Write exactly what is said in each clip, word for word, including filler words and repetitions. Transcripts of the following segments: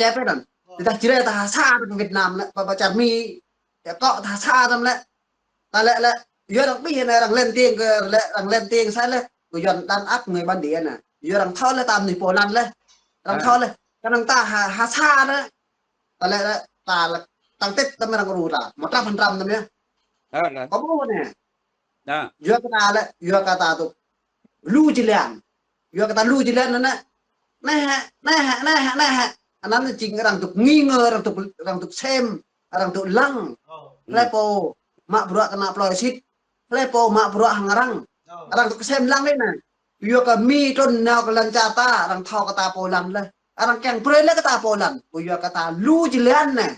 Ĕp anŭn. Tơdah Jrai ta ha sa tơm Việt Nam lĕ, pơ, pơ čar Mi, yă kơ ta ha sa tơm lĕ. Ta lĕ lĕ, yua arăng ƀing anai arăng lên tiếng kơ, lĕ arăng lên tiếng sai lĕ. Kơ Yuan đàn áp người bản địa anai. Yua arăng thâo lĕ ta mơnuih pô lăn lĕ. Arăng thâo lĕ. Kơnơ̆ng ta ha, ha sa lĕ. Ta lĕ lĕ, ta lĕ, tăng tết tơm arăng ru ta. Một trăm phần trăm tơm yơh. Kơ ƀuh anai. Yua kơ ta lĕ, yua kơ ta tŭ lu jơlan. Yua kơ ta lu jơlan anŭn. Anai hă, anai hă, anai hă, anai hă. Anŭn jing arăng tŭ nghi ngờ, arăng tŭ, arăng tŭ sem, arăng tŭ lăng. Hlơi pô mă bruă kơ ană plơi sĭt. Hlơi pô mă bruă hăng arăng. Arăng tŭ sem lăng lĕ anai. Yua kơ Mi trŭn nao kơ lŏn čar ta, arăng thâo kơ ta pô lăn lĕ. Arăng kiăng brơi lĕ kơ ta pô lăn. Kơ yua kơ ta lu jơlan anai.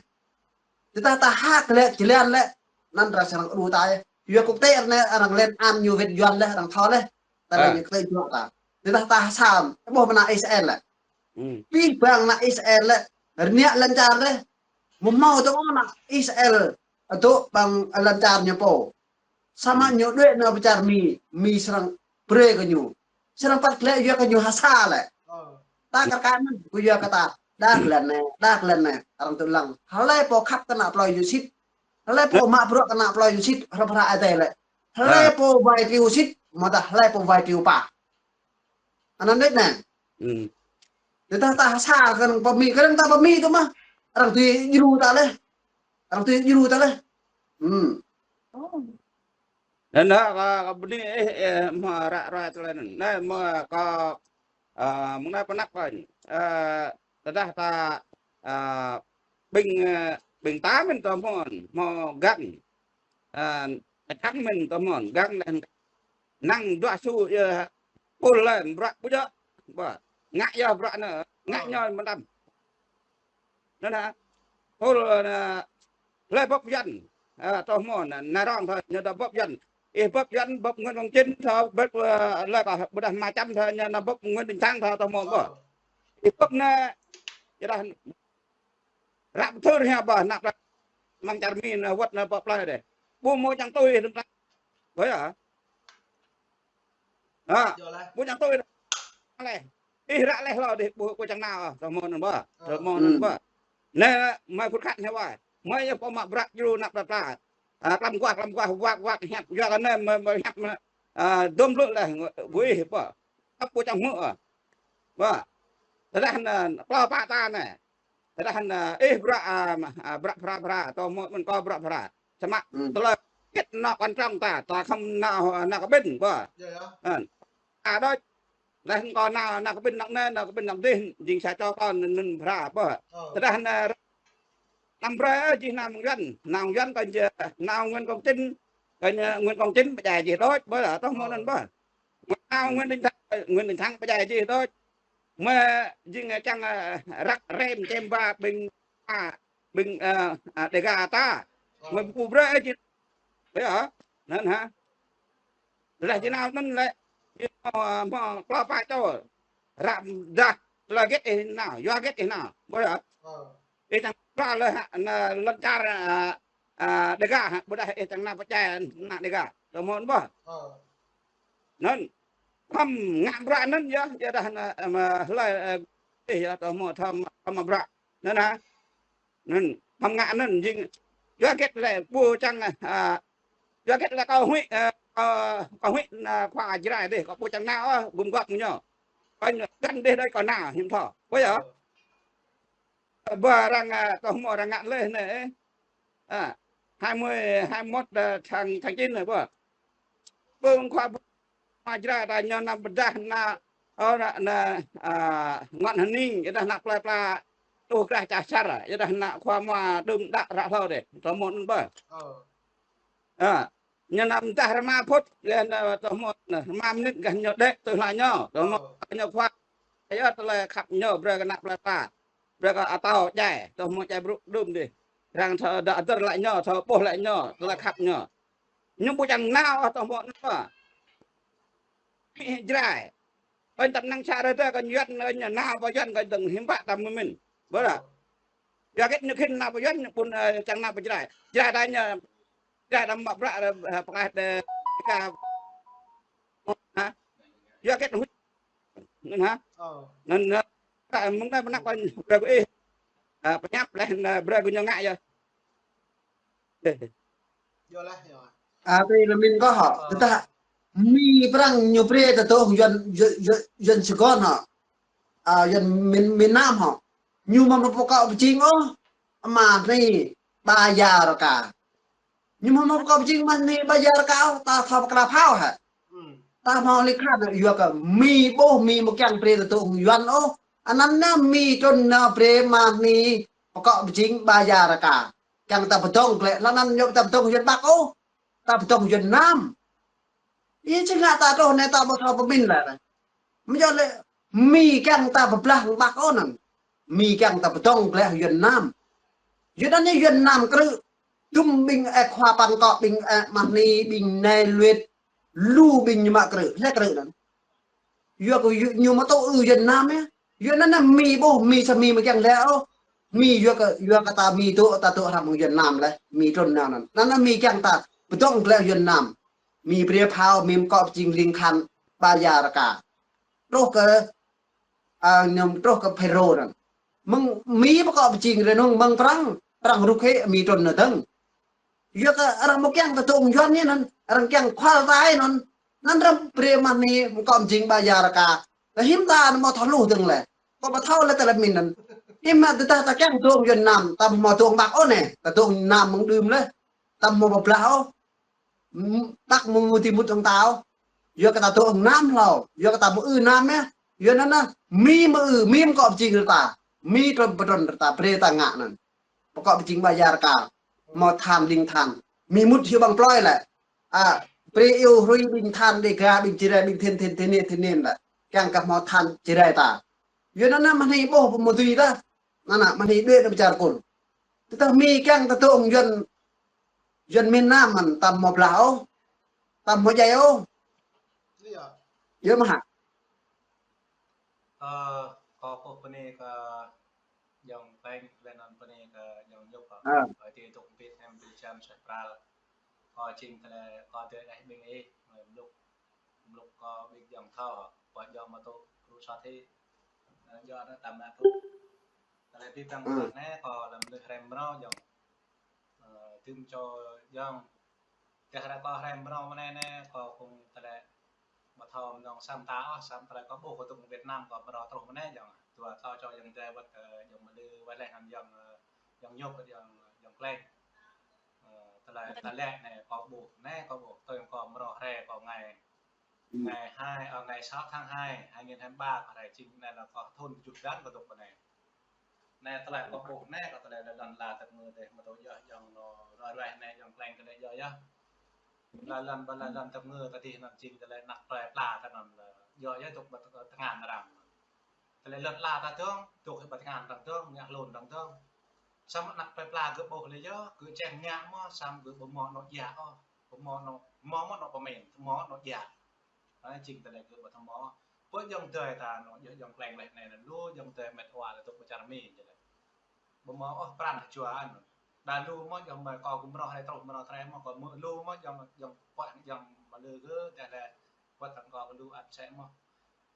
Tơdah ta hak lĕ, jơlan lĕ, anŭn arăng srăng ru ta yơh. Yua quốc tế anai arăng lên án ñu wơ̆t Yuan lĕ, arăng thâo lĕ. Ta lĕ ñu kơtư̆ juă ta. Tơdah ta ha sa, ƀuh mơ̆ng ană Israel lĕ. Pih bang ană Israel lĕ, rơngiă lŏn čar lĕ. Mơ̆ hmâo tơ̆ng ană Israel, adôk ƀang lŏn čar ñu pô. Samơ̆ ñu đuaĭ nao pơ čar Mi, Mi srăng brơi kơ ñu. Srăng păt lĕ yua kơ ñu ha sa lĕ. Ta kar kaĭ mơ̆n, kơ yua kơ ta. Đah lăn anai, đah lăn anai, arăng tŭ lăng. Hlơi pô khăp kơ ană plơi ñu sĭt. Hlơi pô mă bruă kơ ană plơi ñu sĭt, hrŏm hră ai tê lĕ. Hlơi pô wai triu sĭt, mơ̆ dah hlơi pô wai triu pă. Anŭn đôč anai. Tơdah ta ha sa kơnơ̆ng pơ Mi, kơnơ̆ng ta pơ Mi tŭ mơ̆. Arăng tui djru ta lĕ. Arăng tui djru ta lĕ. Anŭn hă, kơ, kơ bơni ih, ih, mă ră ruai tơlơi anŭn. Anai, mă kơ, ơ, mơ̆ng anai pơnăp kơ. Ơ, tơdah ta, ơ, ƀing, ơ, ƀing ta mơ̆n tơ hmâo, hmâo găng. Ơ, kơčăng mơ̆n tơ hmâo, găng lĕ năng dua su, ơ, pul lĕ, bruă ƀu djơ̆. Ƀă, ngă yơh bruă anai, ngă ñu mơtam. Anŭn hă? Pul, ơ, hlơi bưp Yuan. Ơ, tơ hmâo, anai, anai rong thâo, ñu dŏ bưp Yuan. Ih bưp Yuan, bưp Nguyễn Công Chính thâo, bưp, ơ, lĕ kơ, ƀôdah Ma Chăm thâo, ñu anai bưp Nguyễn Đình Thắng thâo, tơ hmâo ƀă. Ih bưp anai, yua dah, ră pơthưr hia ƀă, ană plơi, mơ̆ng čar Mi anai, wơ̆t anai bưp plơi dêh. Ƀu hmâo čang tui, tơm ta. Ƀơi yơh. Hă? Ƀu čang tui. Lĕ. Ih ră lĕ hlâo dih, ƀu, ƀu čang nao, tơ hmâo anŭn ƀă. Tơ hmâo anŭn ƀă. Anai, mơi phŭt khăt hia wai. Mơi yơh pô mă bruă djru ană plơi pla. Ơ, klăm guah, klăm guah, wak, wak, hiăp. Yua kơ anai, mơi, mơi hiăp, ơ, dôm blư̆ lĕ, ƀu ih ƀă. Ăp ƀu čang hmư̆, ơ. Ƀă. Tơdah anai, klâo pă ta anai. Tơdah anai, ih bruă, ơ, bruă phara phara, tơ hmâo mơ̆n kơ bruă phara. Samơ̆ tơlơi kit nao kăn trong ta, ta khŏm nao, nao kơ ƀing, ƀă. Anŭn. A đôč. Lĕ kơ nao, nao kơ ƀing nao anai, nao kơ ƀing nao dih, jing sa čô kơ anŭn, anŭn phara, ƀă. Tơdah anai, năm brơi, ơ, jih nao mơ̆ng Yuan, nao Yuan kơ jih, nao Nguyễn Công Chính, kơ Nguyễn Công Chính pơdjai jih đôč, ƀă, tơ hmâo anŭn ƀă. Nao Nguyễn Đình Thắng, Nguyễn Đình Thắng pơdjai jih đôč. Mơi jing čang, ơ, răk rem čem ba ƀing, a, ƀing, ơ, a, Đêga ta. Mơi ƀu brơi jih. Ƀơi yơh. Anŭn hă. Tơdah jih nao anŭn lĕ. Jih nao, ơ, hmâo klâo pă čô. Ră dah tơlơi hơget ih nao. Yua hơget ih nao. Ƀơi yơh. Ih čang ba lĕ hă, anai lŏn čar, ơ, ơ, Đêga hă, ƀôdah ih čang nao pơdjai ană Đêga. Tơ hmâo anŭn ƀă. Anŭn, khŏm ngă bruă anŭn yơh, yua dah anai, ơ, mă hlơi, ơ, ih yơh, tơ hmâo, tơ hmâo, tơ hmâo bruă. Anŭn hă. Anŭn, khŏm ngă anŭn, jing, yua hơget lĕ, ƀu čang, ơ, yua hơget lĕ kâo huĭ, ơ, kâo, kâo huĭ, ơ, khua Jrai dih, kâo ƀu čang nao, ơ, gum gŏp ñu. Kâo găn dih đôč kâo nao, hiư̆m thâo. Ƀơi yơh. Ƀă arăng, ơ, tơ hmâo arăng ngă leh anai, ơ. A, hai mươi, hai mươi mốt, ơ, tháng, tháng chín anai ƀă. Ƀing khua Jrai ta ñu anăm pơdah ană, ơ, ană, ană, a, Nguyễn Hơning, yua dah ană plơi pla, tuh krah čah čar, yua dah ană khua mua đưm đă ră hlâo dêh, tơ hmâo anŭn ƀă. A, ñu anăm dah rơma phŭt, yua anŭn tơ hmâo, rơma mơnit gah ñu đĕ tui hla ñu, tơ hmâo ñu khua. Yua tơlơi khăp ñu brơi kơ ană plơi pla. Brơi kơ atâo djai, tơ hmâo djai brŭ đưm dih. Arăng thâo đa dơr lĕ ñu, thâo ƀuh lĕ ñu, tơlơi khăp ñu. Ñu ƀu čang nao, tơ hmâo nao. Mih Jrai. Ƀing tơm năng sa rơdêh kơ Yuan, kơ ñu nao pơ Yuan kơ dơ̆ng hiư̆m pă ta mơ̆n. Ƀơi yơh. Yua hơget ñu khĭn nao pơ Yuan, ñu ƀu, ơ, čang nao pơ Jrai. Jrai đa ñu, Jrai đa mă bruă, ơ, pơklaih đe, ka, hă? Yua hơget ñu, anŭn hă? Anŭn, ơ, mơ̆ng anai pơnăp kơ brơi kơ ih. Ơ, pơhiăp laih, ơ, brơi gơñu ngă yơh. Yơh laih, yơh. Ơ, tui anŭn mĭn kâo hă. Ơ. Tơdah Mi Prang ñu brơi ta tŏ Yuan, Yuan, Yuan, Yuan Sài Gòn hă. Ơ, Yuan miền, miền Nam hă. Ñu mă mă pơkŏ pơjing ôh. Mă ni ba ya rơka. Ñu mă mă pơkŏ pơjing mă ni ba ya rơka ôh, ta thâo pơkra phao hă. Hmm. Ta hmâo lĕ khan yua kơ Mi ƀuh Mi mơ̆ kiăng brơi ta tŏ Yuan ôh. Anăn na Mi trŭn na brơi mă ni pơkŏ pơjing ba ya rơka. Kiăng ta pơdŏng glaĭ, lăng anăn ñu ta pơdŏng Yuan Bắc ôh. Ta pơdŏng Yuan Nam. Ih, či ngă ta truh anai ta ƀu thâo pơmĭn lĕ. Mơyua lĕ Mi kiăng ta pơblah hăng Bắc ôh anŭn. Mi kiăng ta pơdŏng glaĭ Yuan Nam. Yuan anai Yuan Nam krư̆. Dŭm ƀing ơ khua păng kŏ ƀing ơ mă ni ƀing nai luet. Lu ƀing ñu mă krư̆, lĕ krư̆ anŭn. Yua kơ ñu, ñu mă tŏ ư Yuan Nam yơh. Yuan anŭn na Mi ƀuh, Mi sa Mi mơ̆ kiăng lĕ ôh. Mi yua kơ, yua kơ ta Mi tŏ, ta tŏ hrăm Yuan Nam lĕ. Mi trŭn nao anŭn. Anŭn na Mi kiăng ta pơdŏng glaĭ Yuan Nam. Mi brơi phao, Mi mơ̆ kŏ pơjing ling khan ba ya rơka. Truh kơ, ơ, ñu truh kơ Phêrô anŭn. Mơ̆ng Mi pơkŏ pơjing rơnŭng mơ̆ng Prang, Prang rŭk hĕ Mi trŭn nao dơ̆ng. Yua kơ arăng mơ̆ kiăng ta tŏ Yuan anai anŭn, arăng kiăng khual ta anŭn. Anŭn arăng brơi mă ni mơ̆ kŏ pơjing ba ya rơka. Ta hiư̆m ta anŭn mơ̆ thâo hluh dơ̆ng lĕ. Kâo ƀu thâo lĕ tơlơi mĭn anŭn. Hiư̆m mă tơdah ta kiăng tŏ Yuan Nam, ta mơ̆ tŏ Bắc ôh anai, ta tŏ Nam mơ̆ng đưm lĕ. Ta mơ̆ pơblah ôh. Bắc mơ̆ mơ̆ ti mŭt hăng ta ôh. Yua kơ ta tŏ Nam hlâo, yua kơ ta mơ̆ ư Nam yơh. Yua anŭn na, Mi mơ̆ ư, Mi mơ̆ kŏ pơjing rơta. Mi trŭn pơtrŭn rơta, brơi ta ngă anŭn. Pơkŏ pơjing ba ya rơka. Hmâo than ling than. Mi mŭt hyu ƀăng plơi lĕ. Ơ, brơi iâu hrui ƀing than Đêga, ƀing Jrai, ƀing Thin Thin Thin Thin Thin lĕ. Kiăng kơ hmâo than Jrai ta. Yua anŭn na mă ni ƀuh pơmơdui ta. Anŭn na mă ni đuaĭ anŭn pơčar kŭn. Tơdah Mi kiăng ta tŏ Yuan, Yuan miền Nam anŭn ta mơ̆ blah ôh. Ta mơ̆ djai ôh. Yơh. Yơh mơ̆ hă. Ơ, kâo pơpŭ pơ anai kơ Jong Peng, lĕ anŭn pơ anai kơ Jong Nhŭp hă. Ơ. Ơi ti tŭk pit em bi jam sĕh pral. Kâo jing tơlơi kâo tui đah ƀing ih, mluk, mluk kâo ƀing Jong thâo hă. Pơ Jong mă tŭ, kru sat hĭ. Ơ, Jong anŭn tam mă tŭ. Tơlơi bi păng kơ anai kâo lăm lưh hrăm mrâo Jong. Ơ, tơm čô Jong. Tơdah ră kâo hrăm mrâo mơ̆ anai anai, kâo kŭng tơlơi ƀu thâo mơnơ̆ng sam ta ôh, sam tơlơi kâo ƀuh kơ tŭk Việt Nam kâo mrâo truh mơ̆ anai Jong. Dua kâo čô Jong Jrai wơ̆t, ơ, Jong Mlư wơ̆t leh anŭn Jong, ơ, Jong Nhŭp wơ̆t Jong, Jong Kleng. Ơ, tơlơi ta lĕ anai kâo ƀuh, anai kâo ƀuh, tui kâo mrâo hrơi kâo ngai. Ngày hai, ơ, ngày sáu tháng hai, hai nghìn hai mươi ba, kâo hrơi jing anai lĕ kâo thun kơjuh blan kâo tŭk pơ anai. Anai tơlơi kâo ƀuh anai, kâo tơlơi lŏn la tơp ngơ dêh, mơ̆ tŭ yơh Jong nô ruai ruai anai Jong Kleng tơlơi yơh yơh. Lŏn la, ƀơi lŏn tơp ngơ ta dih anŭn jing tơlơi anăk plơi pla ta anŭn lĕ. Yơh yơh tŭk ƀơi tơngan arăng. Tơlơi lŏn la ta dơ̆ng, tŭk ƀơi tơngan arăng dơ̆ng, ngă hlŭn arăng dơ̆ng. Samơ̆ anăk plơi pla gơ̆ ƀuh lĕ yơh, gơ̆ čang ngă mơ̆, samơ̆ gơ̆ ƀu hmâo anŏ djă ôh, ƀu hmâo anŏ, hmâo mơ̆ anŏ pơmĭn, hmâo anŏ djă. Anai jing tơlơi gơ̆ ƀu hmâo. Pơ Jong Dơi ta anŏ, Jong Kleng leh anai anŭn lu, Jong Dơi met wa ta tŭk pơ čar Mi jing lĕ. Ƀu hmâo ôh pran jua anŭn. Đa lu mơ̆ Jong mơi kâo kơ mrâo hrơi truh mrâo tơrai mơ̆ kâo hmư̆ lu mơ̆ Jong, Jong Pua Jong Mlư gơ̆, tơdah lĕ wơ̆t tơ̆ng kâo kơ lu ăt sĕ mơ̆.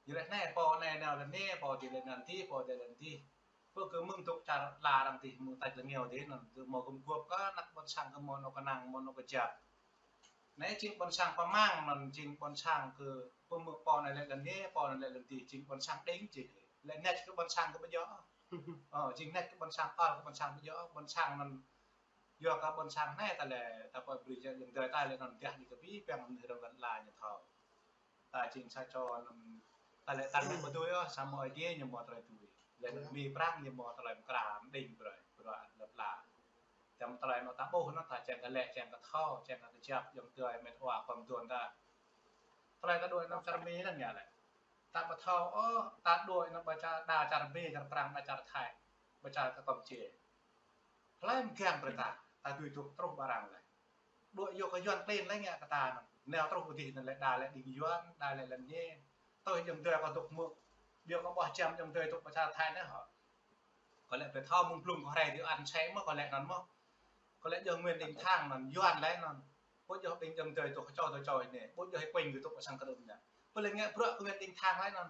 Jing leh anai pô anai nao lĕ anai, pô dih lĕ anŭn dih, pô dih lĕ anŭn dih. Pơ kơ mơ̆ng tŭk čar la arăng dih, mơ̆ng tač lĕ ngiao dih, anŭn kơ hmâo gum guôp kơ anăk ƀôn sang kơ hmâo anŏ kơnang, hmâo anŏ kơjăp. Anai jing ƀôn sang pơmang, anŭn jing ƀôn sang kơ pơmơ̆ pô anai lĕ lŏn anai, pô anai lĕ lŏn dih, jing ƀôn sang đing jing. Lĕ net kơ ƀôn sang kơ ƀu djơ̆. Ơ, jing net kơ ƀôn sang, ăl kơ ƀôn sang ƀu djơ̆, ƀôn sang anŭn yua kơ ƀôn sang anai ta lĕ, ta pơ brơi Jong Dơi ta lĕ anŭn dah dih kơ bi păng anŭn rơ̆ng lŏn la ñu thâo. Ta jing sa čô anŭn, ta lĕ ta lĕ ƀu dưi ôh, samơ̆ Ơi Adai ñu hmâo tơlơi dưi. Lĕ Mi Prang ñu hmâo tơlơi mơkra, mđing brơi, brơi lŏn la. Tơm tơlơi anŏ ta ƀuh anŭn ta čang kơ lĕ, čang kơ thâo, čang kơ kơjăp, Jong Dơi met wa pơm tuan ta. Tơlơi ta đuaĭ anŭn čar Mi anŭn ngă lĕ. Ta ƀu thâo ôh, ta đuaĭ anŭn ƀơi čar, đa čar Mi, čar Prang, đa čar Thai, ƀơi čar kơ Kampuchia. Hlơi mơ̆ kiăng brơi ta, ta dưi tŭk truh ƀơi arăng lĕ. Đuaĭ yua kơ Yuan klin lĕ ngă kơ ta anŭn. Nao truh ƀơi dih anŭn lĕ đa lĕ đing Yuan, đa lĕ lŏn anai. Tui Jong Dơi kâo tŭk hmư̆. Biă kâo ƀuh čăm Jong Dơi tŭk pơ čar Thai anai hă. Kâo lĕ ƀu thâo mơ̆ng blung kâo hrơi dih ăn sĕ mơ̆ kâo lĕ anŭn mơ̆. Kâo lĕ Jong Nguyễn Đình Thang anŭn, Yuan lĕ anŭn. Ƀu djơ̆ ƀing Jong Dơi tŭk kơ čô tui čô anai. Ƀu djơ̆ hĭ kuing gơ̆ tŭk pơ sang kơdŭm anai. Ƀu lĕ ngă bruă kơ Nguyễn Đình Thang lĕ anŭn.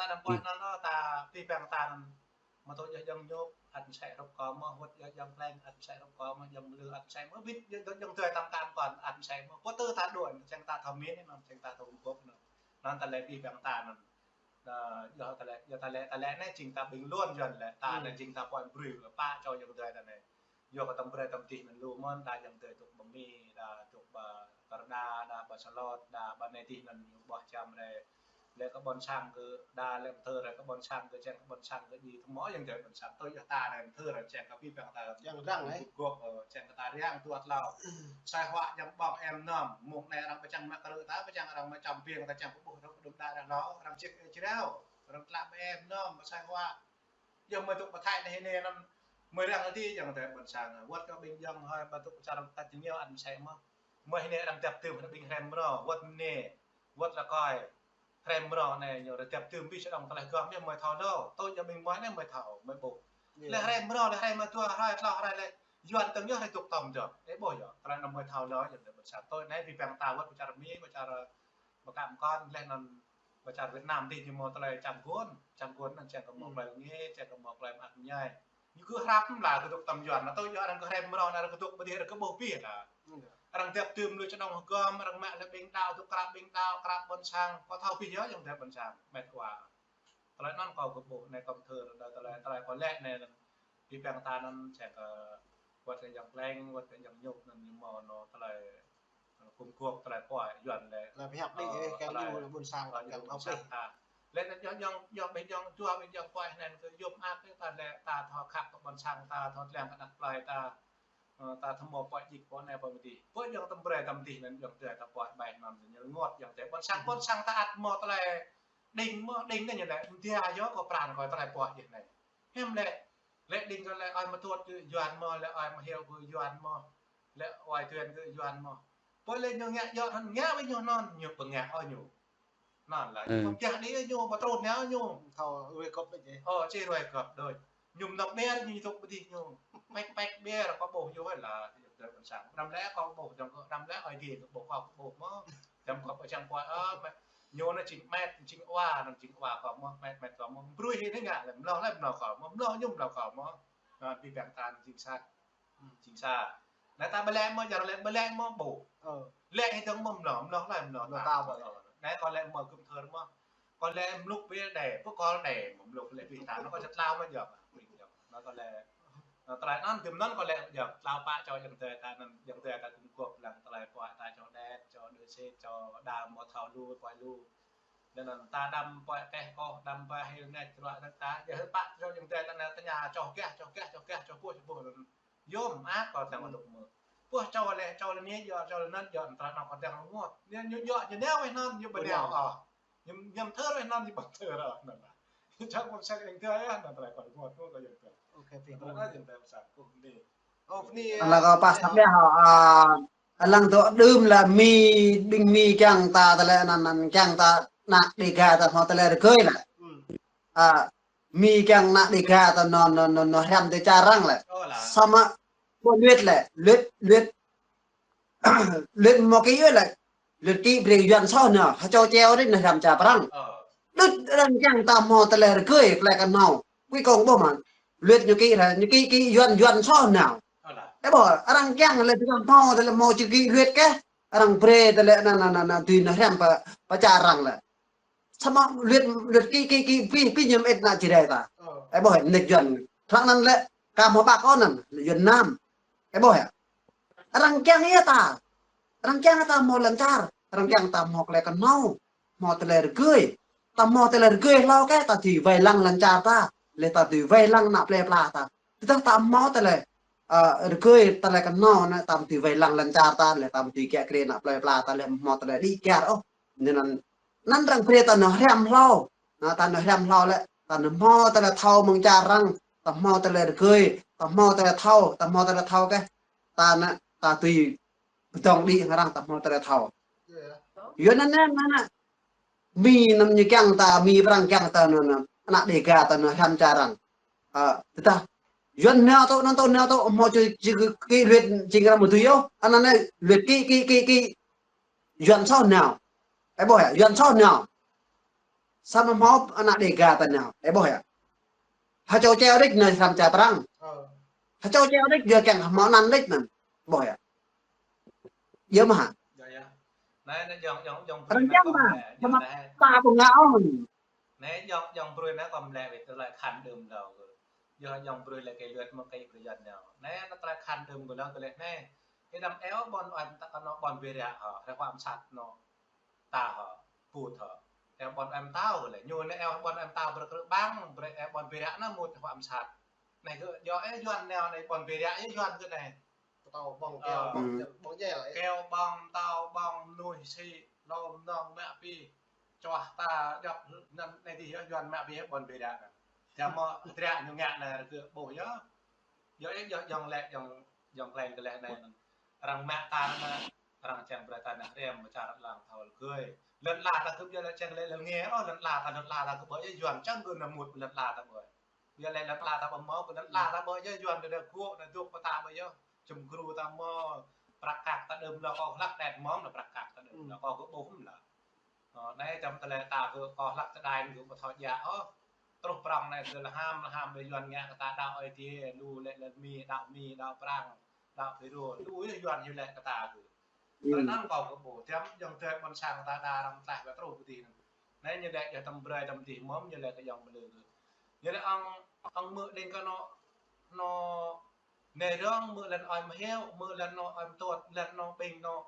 ta anăm pơhiăp anŭn, ta pih păng ta anŭn. Mơ̆ tui yơh jơ̆ng ñŭp, ăt mơsĕ hrup kâo mơ̆, wơ̆t yơh jơ̆ng plĕng, ăt mơsĕ hrup kâo mơ̆, jơ̆ng lư, ăt mơsĕ mơ̆, bĭt yơh jơ̆ng tui tăm kan kâo, ăt mơsĕ mơ̆. Pô tui ta đuaĭ, čang ta thâo min, anŭn čang ta thâo gum gôp anŭn. Anŭn tơlơi pih păng ta anŭn. Ơ, yua tơlơi, yua tơlơi, tơlơi anai jing ta ƀing luôn yuan lĕ, ta anai jing ta puăn brui, pă čô yơ̆ng tui ta anai. Yua kơ tơm brơi tơm tih anŭn lu mơ̆n, đa yơ̆ng tui tŭk ƀơ Mi, đa tŭk ƀơ Kơnada, đa ƀơ Salot, đa ƀơ anai tih anŭn ñu ƀuh čăm rai. Lĕ kơ ƀôn sang kơ, đa lĕ thơ rai kơ ƀôn sang kơ, čang kơ ƀôn sang kơ djai, tơmơ̆ yơ̆ng tui ƀôn sang, tui yơh ta anai thơ rai čang kơ pih păng ta. Čang răng, ơ. Guk gôp, ơ, čang kơ ta răng tuat hlâo. Sai huă jăm ƀơ̆ng em nơm, mơ̆ng anai arăng pơčang mă krư̆ ta, pơčang arăng mă čăm piêng ta, čang kơ ƀuh rơ̆k đŭm đa arăng hlâo, arăng ček ê čreo, arăng tlă ƀơ̆ng em nơm, sai huă. Yơh mơi tŭk pơthai anai anai anŭn, mơi răng tih yơ̆ng tui ƀôn sang. Wơ̆t kơ ƀing yơ̆ng hơi ƀu tŭk čar ta čơñiao ăt mơsĕ mơ̆. Mơi anai arăng dăp tơm ƀing hrăm mrâo, wơ̆t anai, wơ̆t rơkơi. Hrăm mrâo anai ñu arăng dăp tơm ƀing čơđong tơlơi gơ̆m yơh mơi thâo lơ. Tui yơh ƀing mơi anai mơi thâo, mơi ƀuh. Lĕ hrăm mrâo, lĕ hrăm mơtua, hrăm tlâo, hrăm lĕ yuan tơ̆ng yơh hrăm tŭk tơm yơh. Ê ƀuh yơh, tơlơi anŭn mơi thâo lơ yơh, tui ƀôn sang tui anai pih păng ta wơ̆t pơ čar Mi, pơ čar Ƀơ kăm kơn lĕ anŭn pơ čar Việt Nam tih ñu mơ̆ tơlơi čang gôn, čang gôn anŭn čang kơ mơ̆ tơlơi ngă, čang kơ mơ̆ tơlơi mơak mơñai. Ñu kơ hrăp mla kơ tŭk tơm yuan, anŭn tui yơh arăng kơ hrăm mrâo, arăng kơ tŭk pơdih, arăng kơ ƀuh pih lah. Arăng dăp tơm lui čơđong hơgơm, arăng mă lĕ ƀing đaŏ tŭk krăp ƀing đaŏ, krăp ƀôn sang, kơ thâo pih yơh yơ̆ng tui ƀôn sang, met wa. Tơlơi anŭn kâo kơ ƀuh anai kâo thơ, tơlơi, tơlơi kâo lĕ anai, pih păng ta anŭn čang kơ wơ̆t kơ yơ̆ng plĕng, wơ̆t kơ yơ̆ng ñŭp anŭn ñu mơ̆ anŭn tơlơi gum gôp tơlơi pơhiăp yuan lĕ. Tơlơi pơhiăp anai, ơ, kơ tơlơi ñu lĕ ƀôn sang, ơ, kơ ñu ƀôn sang ta. Lĕ anŭn yơh yơ̆ng, yơ̆ng ƀing yơ̆ng čuă, ƀing yơ̆ng pơhiăp anai kơ yôm ak ta lĕ ta thâo khăp kơ ƀôn sang ta, thâo tlăng kơ anăk plơi ta. Ơ, ta thâo mơ̆ pơhiăp djik pơhiăp anai pơhiăp mơdih. Pô yơ̆ng tơm brơi tơm tih anŭn yơ̆ng tui ta pơhiăp ƀai anŭn ñu rơngot yơ̆ng tui ƀôn sang, ƀôn sang ta ăt mơ̆ tơlơi đing mơ̆, đing anai ñu lĕ, mơ̆ dia yơh kơ pran kơ tơlơi pơhiăp djik anai. Hiam lĕ, lĕ đing kơ lĕ ơi mơtuat kơ yuan mơ̆, lĕ ơi mơhiao kơ yuan mơ̆, lĕ ơi tuyên kơ yuan mơ̆. Pô lĕ ñu ngă yơh anŭn ngă ƀơi ñu anŭn, ñu pơngă ơi ñu. Anŭn lah, ñu pơkiah đĭ ơi ñu, pơtrut nao ơi ñu. Thâo ruai gơ̆p đôč yơh. Ơ, či ruai gơ̆p đôč. Ñu mơnơ̆ng ƀiă ñu tŭk pơdih ñu. Pek pek ƀiă kơ ƀuh yơh lah, tơlơi ƀôn sang. Anăm lĕ kơ ƀuh, čang kơ anăm lĕ ơi dih kơ ƀuh, kơ ƀuh mơ̆. Čang kơ pơčang kuai, ơ, mĕt. Ñu anŭn jing mĕt, jing wa, anŭn jing wa kơ mơ̆, mĕt, mĕt kơ mơ̆. Brui hĭ anai ngă lĕ, mlâo lĕ mlâo kơ mơ̆, mlâo ñu mlâo kơ mơ̆. Anŭn pih păng ta anŭn jing sa. Jing sa. Anai ta ƀu lĕ mơ̆, jang lĕ ƀu lĕ mơ̆ ƀu. Ơ. Lĕ hĭ dơ̆ng mơ̆ mlâo, mlâo hlơi mlâo. Mlâo ta ta ƀu. Anai kâo lĕ mơ̆ gum thơr mơ̆. Kâo lĕ mluk ƀiă đe, ƀu kâo đe, mluk lĕ ƀiă ta, anŭn kâo čơtlao mơ̆ jơ̆. Anŭn kâo lĕ, anŭn tơlơi anŭn, dŭm anŭn kâo lĕ jơ̆, tlao pă čô ayŏng adơi ta anŭn, ayŏng adơi ta gum gŏp lăng tơlơi pô ta čô đet, čô đuaĭ sĭt, čô đa mơ̆ thâo lu, pô lu. Anŭn ta đăm pơkeh kôh, đăm pơhil nĕč ruă anŭn ta, jơ̆ pă čô ayŏng adơi ta anŭn tơña čô gah, čô gah, čô gah, čô ƀuh, čô ƀuh anŭn. Yôm ăt kâo tơlơi anŭn mơ̆. Ƀuh čô lĕ, čô lĕ anai yơh, čô lĕ anŭn yơh, anŭn tơlơi anŭn kâo tơlơi anŭn mơ̆. Anŭn ñu yơh, ñu nao wĕh anŭn, ñu ƀu nao ôh. Ñu, ñu thơr wĕh anŭn, ñu ƀu thơr ôh, anŭn lah. Ñu čang ƀu sek ing tơlơi, anŭn tơlơi kâo anŭn mơ̆, kâo yơh tơlơi. Ôkê, pih. Anŭn yơh tơlơi pơsat kâo anai. Ơ, anai kâo pơsat yơh, ơ, lăng tơ đưm lĕ Mi, ƀing Mi kiăng ta tơlơi anŭn, anŭn kiăng ta ană Đêga ta hmâo tơlơi rơgơi lĕ. Ơ, Mi kiăng ană Đêga ta anŭn, anŭn, anŭn, anŭn hriăm tơ čar arăng lĕ. Samơ̆ ƀu Luet lĕ, Luet, Luet, Luet hmâo kĭ yơh lĕ. Luet kĭ brơi Yuan soh nao, ha čô čeo rin anŭn hriăm čar arăng. Đŭt arăng kiăng ta hmâo tơlơi rơgơi, tơlơi kơnâo. Kui kông ƀuh mơ̆n. Luet ñu kĭ ră, ñu kĭ, kĭ Yuan, Yuan soh nao. Ơ ƀuh, arăng kiăng lĕ tơlơi hmâo, tơlơi hmâo čih kĭ Luet kĕ. Arăng brơi tơlơi anŭn, anŭn, anŭn, anŭn, tui anŭn hriăm pơ, pơ čar arăng lĕ. Samơ̆ Luet, Luet kĭ, kĭ, kĭ, pih, pih ñu mơit ană Jrai ta. Ơ. Ơ ƀuh, nĕč Yuan. Tơlơi anŭn lĕ, kơ hmâo ƀă kơ anŭn, Yuan Nam. Ơ ƀuh yơh. Arăng kiăng yơh ta. Arăng kiăng ta hmâo lŏn čar. Arăng kiăng ta hmâo tơlơi kơnâo. Hmâo tơlơi rơgơi. Ta hmâo tơlơi rơgơi hlâo kĕ, ta dưi wai lăng lŏn čar ta. Lĕ ta dưi wai lăng ană plơi pla ta. Tơdah ta hmâo tơlơi, ơ, rơgơi tơlơi kơnâo anŭn, ta dưi wai lăng lŏn čar ta, lĕ ta dưi kiă kriê ană plơi pla ta, lĕ hmâo tơlơi đĭ kyar ôh. Anŭn, anŭn arăng brơi ta anŭn hriăm hlâo. Anŭn ta anŭn hriăm hlâo lĕ, ta anŭn hmâo tơlơi thâo mơ̆ng čar arăng, ta hmâo tơlơi rơgơi, ta hmâo tơlơi thâo, ta hmâo tơlơi thâo kĕ. Ta anŭn, ta dưi pơdơ̆ng đĭ hăng arăng ta hmâo tơlơi thâo. Yua anŭn, anŭn, anŭn. Mi anŭn ñu kiăng ta, Mi arăng kiăng ta anŭn, anŭn. Ană Đêga ta anŭn hriăm čar arăng. Ơ, tơdah Yuan nao tơ, anŭn tơ nao tơ, hmâo čih, čih kĭ Luet jing arăng mơ̆ tui yơh. Anŭn anai Luet kĭ, kĭ, kĭ, kĭ. Yuan soh nao. Ơ ƀuh yơh, Yuan soh nao. Samơ̆ hmâo ană Đêga ta nao. Ơ ƀuh yơh. Ha čô čeo đĕč anŭn hriăm čar arăng. Ơ. Ha čô čeo đĕč yơh kiăng hmâo anŭn đĕč anŭn. Ƀuh yơh. Yơh mơ̆ hă? Yơh, yơh. Anai, anai jŏng, jŏng, jŏng brơi anŭn kiăng kâo mă, lĕ, jŏng mă anai. Ta ƀu ngă ôh. Anai jŏng, jŏng brơi anŭn kâo mă lĕ wĕ tơlơi khăn đưm hlâo. Yơh jŏng brơi lĕ kơ Luet mơ̆ kơ brơi Yuan nao. Anai, anai tơlơi khăn đưm hlâo tơlơi anai. Ih đăm eo ƀôn ơi ta kơ anŭn ƀôn Bê Ră hă, rơwang sat anŭn. Ta hă, put hă. Eo ƀôn ơi mơtao lĕ. Ñu anai eo ƀôn ơi mơtao brơi krư̆ ƀang, brơi eo ƀôn Bê Ră anŭn mŭt rơwang sat. Anai kơ, yua ơ Yuan nao anai ƀôn Bê Ră yơh Yuan kơ anai. Pơtâo ƀơ̆ng, ơ, keo ƀơ̆ng, ƀơ̆ng djel, ơ. Keo ƀơ̆ng, pơtâo ƀơ̆ng, mơnuih sĭ, lŏm nong mă pĭ. Čuah ta djŏp anŭn anai dih yơh Yuan mă pĭ yơh ƀôn Bê Ră anŭn. Jăm mơ̆ Bê Ră ñu ngă anai rơgơi ƀuh yơh. Yơh, yơh, jŏng lĕ, jŏng, jŏng kleng kơ lĕ anai anŭn. Arăng mă ta anŭn, arăng čang brơi ta anŭn hriăm mơ̆ čar lăng thâo rơgơi. Lŏn ala ta kơ ƀiă lĕ čang lĕ lŏn ngă, ơ, lŏn ala ta, lŏn ala ta kơ ƀơi yơh Yuan čang kơ anŭn mŭt lŏn ala ta ƀơi. Ƀiă lĕ lŏn ala ta ƀu hmâo, kơ lŏn ala ta ƀơi yơh Yuan đơđa gŏ, đơđa dŏ pơ ta ƀơi yơh. Čum gru ta mơ̆, prăk kăk ta đưm lŏ kâo hlăk đet mơ̆, lŏ prăk kăk ta đưm lŏ kâo kơ ƀuh mơ̆ lŏ. Ơ, anai čăm tơlơi ta kơ kâo hlăk tơđai kơ ƀu thâo djă ôh. Truh prŏng anai kơ lơham, lơham ƀơi Yuan ngă kơ ta đaŏ Ơi Adai, lu lĕ lŏn Mi, đaŏ Mi, đaŏ Prang, đaŏ Phi Rô, lu yơh Yuan ñu lĕ kơ ta kơ. Tơlơi anŭn kâo kơ ƀuh, tiăm ayŏng adơi ƀôn sang ta đa arăng tlaih ƀơi truh pơ dih anŭn. Anai ñu lĕ yơh tăm brơi tăm dih mơ̆m ñu lĕ kơ ayŏng mơlư kơ. Ñu lĕ ong, ong mơ̆ đing kơ anŭn, anŭn Anai rong mơ̆ lŏn ơi mơhiao, mơ̆ lŏn anŭn ơi mơtuăt, lŏn anŭn ƀing anŭn.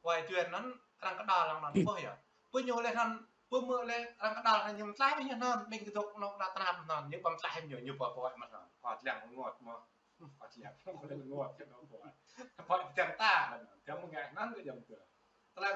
Wai tuyên anŭn, arăng kơđal lăng anŭn, ƀuh yơh. Ƀu ñu lĕ anŭn, ƀu mơ̆ lĕ arăng kơđal anŭn ñu mơtlaih yơh anŭn, ƀing kơdŏk anŭn đa tơnap anŭn, ñu ƀu mơtlaih ñu, ñu pơpơ̆ mơ̆n anŭn. Kơ tơlăng rơngot mơ̆. Kơ tơlăng rơngot kơ anŭn pơpơ̆. Pơpơ̆ tơlăng ta anŭn, tơlăng mơ̆ ngă anŭn kơ jăm tơ. Tơlăng